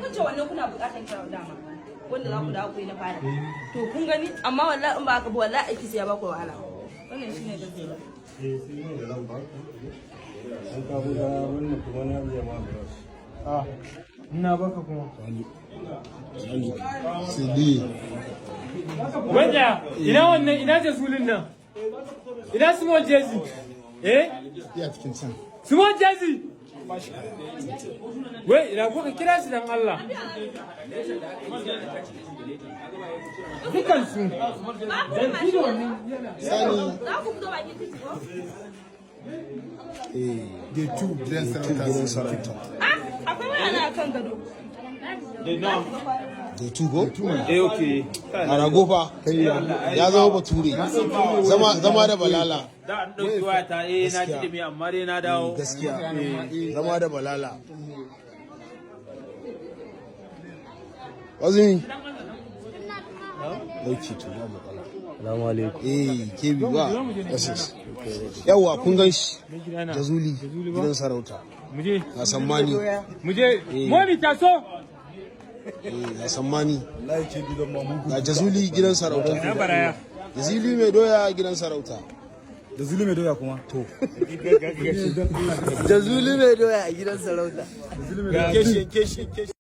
kun ce wannan kuna buƙatar kira dama. Wanda za ku dawo ku yi na fara. To kun gani, amma wallahi in ba haka ba, wallahi aiki sai ya ba ku wahala. Wannan shine gaskiya. Eh, sai ne da zan ba ku. An ka buga wannan kuma na iya ma brush. Ah, ina baka kuma. Sidi. Wanda ina wannan, ina Jazulin nan? Ina small jersey? Eh? Iya, cikin can. Small jersey. Wai ina kuka kira shi dan Allah? Dukansu. Dan shi da wannan yana. Sani. Za ku fito bakin titi ko? Eh, The two gidan sarauta. Gidan sarauta. Ah, akwai waya na kan gado. Da tugo? Eh, okay. A rago fa. Ya zama bature. Zama zama da balala. Da an ɗauki wayata, eh, na ji dumi, amma dai na dawo. Gaskiya. Zama da balala. Azumi. Dauki, to ba matsala. Salamu alaikum. Eh, kebi ba. Yes. Yawwa, kun gan shi. Jazuli gidan sarauta. Muje. Ga sammani. Muje. Momi, taso. Eh, ga sammani. Wallahi ke gidan ma mugu. Ga Jazuli gidan sarauta. Na baraya. Jazuli mai doya gidan sarauta. Da Zulu mai doya kuma. To. Jazuli mai doya a gidan sarauta. Keshi keshi keshi.